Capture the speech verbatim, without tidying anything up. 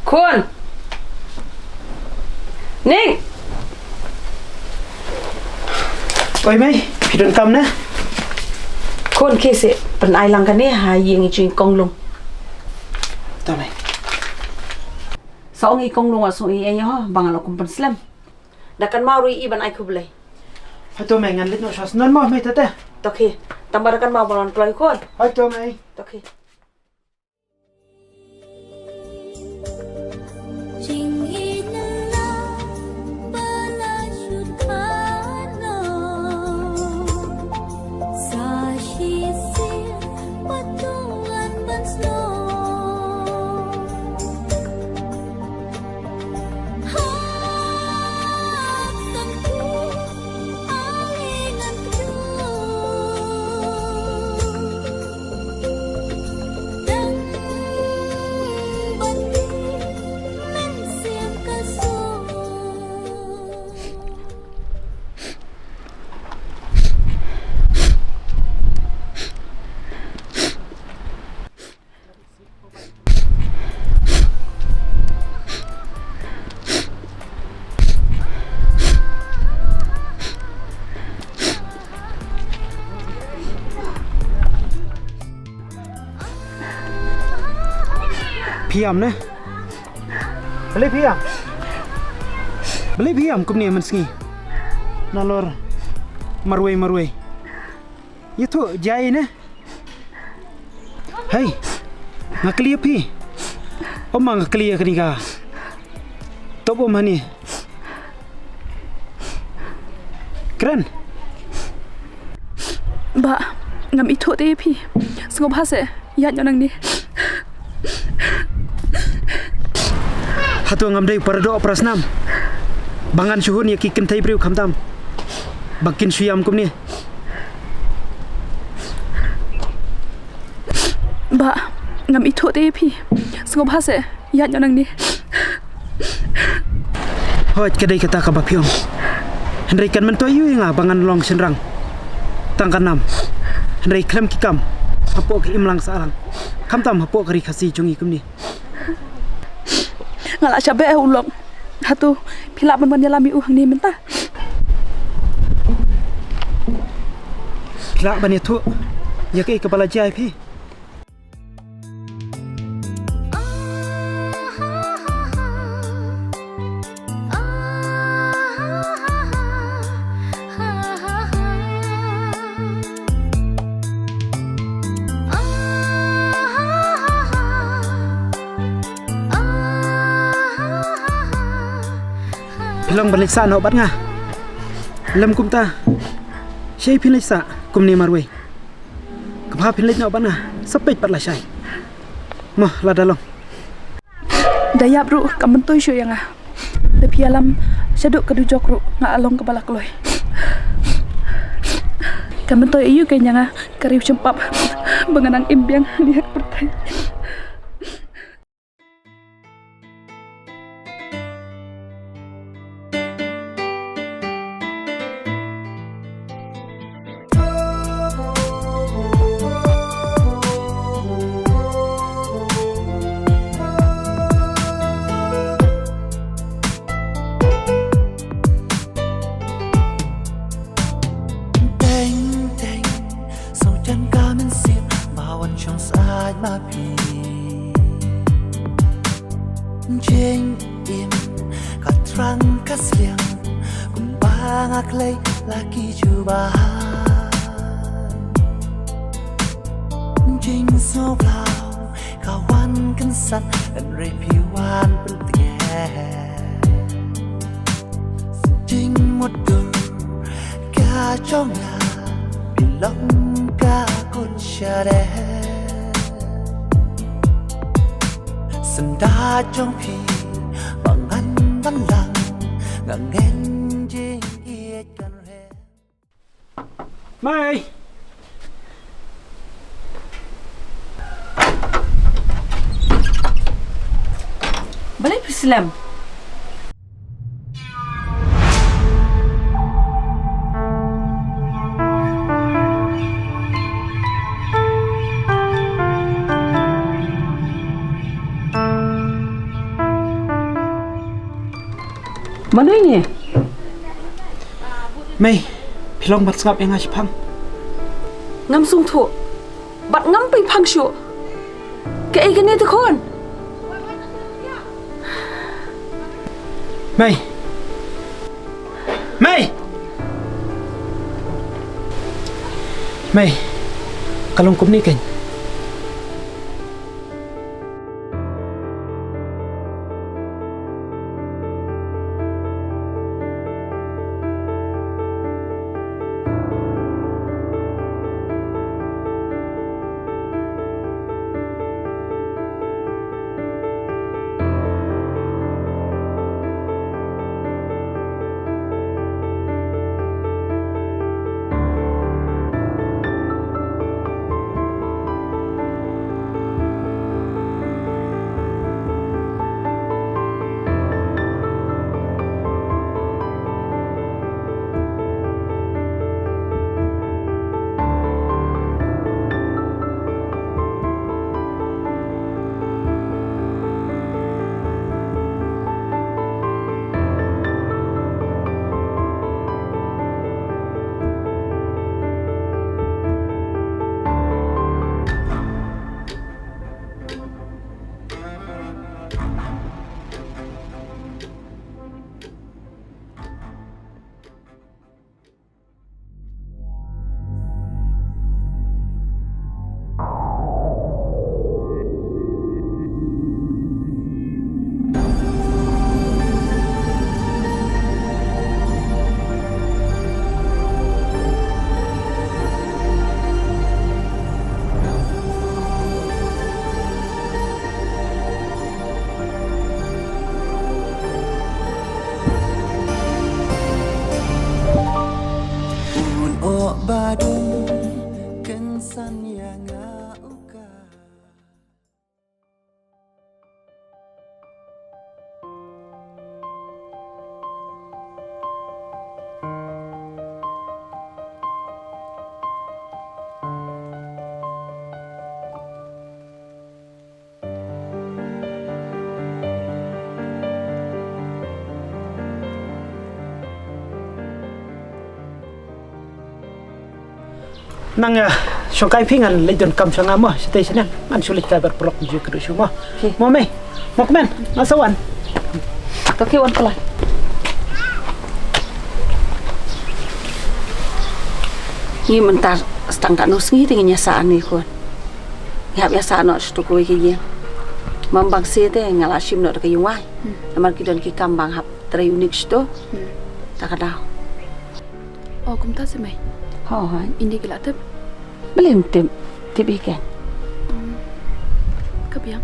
Khun. Ning. Oi mei, phi don kam ne? Khun, khie seh, pynai lang kane ha ïing i jong i Konglung. To mei. Sa ong i Konglung, sa ong i ei ho, ba nga la kum pynslem. Da kynmaw ruh i ban ai khublei. Hato mei, ngan leit noh sha shnong mo mei, tata. To khie, tang ba da kynmaw ba ngan kloi khun. Hato mei. To khie. Phi ïam ne? Balei phi ïam? Balei phi ïam kumne mynsngi? Nalor marwei marwei. Ïathuh jai ne? Hei, nga kylli ïa phi. Ym ma nga kylli ïa kane ka. Tip um hani. Kren. Bah, ngam ithuh te ïa phi. Sngewbha seh, ïaid noh nangne. Hato ngam dei para doh para snam ba ngan shu hun ïa ki kynthei briew khamtam ba kin shu ïam kumne? Bah, ngam ithuh te ïa phi. Sngewbha seh, ïaid noh nangne. Hooid, ka dei kata kaba phi ong. Hynrei kan myntoi aïu ïa nga ba ngan long shynrang? Tang ka nam. Hynrei khlem ki kam hapoh ka imlang sahlang, khamtam hapoh ka ri Khasi jong ngi kumne. Nga la shah beh u long. Hato phi lah ban wan ïalam ïa u hangne mynta? Phi lah ban ïathuh ïa kaei kaba la jia ïa phi? Phi long ban leit sah noh bad nga? Lem kumta, shaei phin leit sah kumne marwei? Kaba phin leit noh bad nga, sa peit pat lashai. Mo, lada long. Da ïap ruh kam myntoi shuh ïa nga. Da phi ïalam shaduh ka dujok ruh nga long kaba la kloi. Kan myntoi aïu kein ïa nga ka riew shempap ba nga nang im biang hangne ha ka pyrthei. Teng teng, sngewthuh ka mynsiem ba wan shong sait ma phi. Jingim ka thrang ka sliang, kumba nga khlei la ki jubab. Jingsngewbha ka wan kynsan, hynrei phi wan pyntngen. Jingmutdur ka jong nga, phi long ka khun shareh. Syndah jong phi ba ngan ban lang, nga ngeit jingïeit kan reh. Mei. Balei phi slem? Mano ine? Mei, phi long ban sngap ïa nga shaphang. Ngam sngewthuh. Bad ngam pynphang shuh. Kaei kane te khun? Mei. Mei. Mei. Ka long kumne kein. Un oh badun kynsan ïa nga uka. Nang ïa shongkai phi ngan leit don kam sha nga mo, shatei shaneng. Ngan shu leit kai bar paralok ju kyrduh shuh mo. Mo mei. Mo kmen, nga sa wan. To ki wan pala. Ngi mynta stang katno sngi te ngin ïa sah ne khun. Ngi hap ïa sah noh shatu kawei ka ïing. Mam bang se te nga la shim noh da ka ïing wai. Namar ki don ki kam bang hap trei unik shatu. Ta ka daw. O kumta se mei. Ho hai. Indi ki la tip. Balei ym tip? Tip hi kein. Ka biang.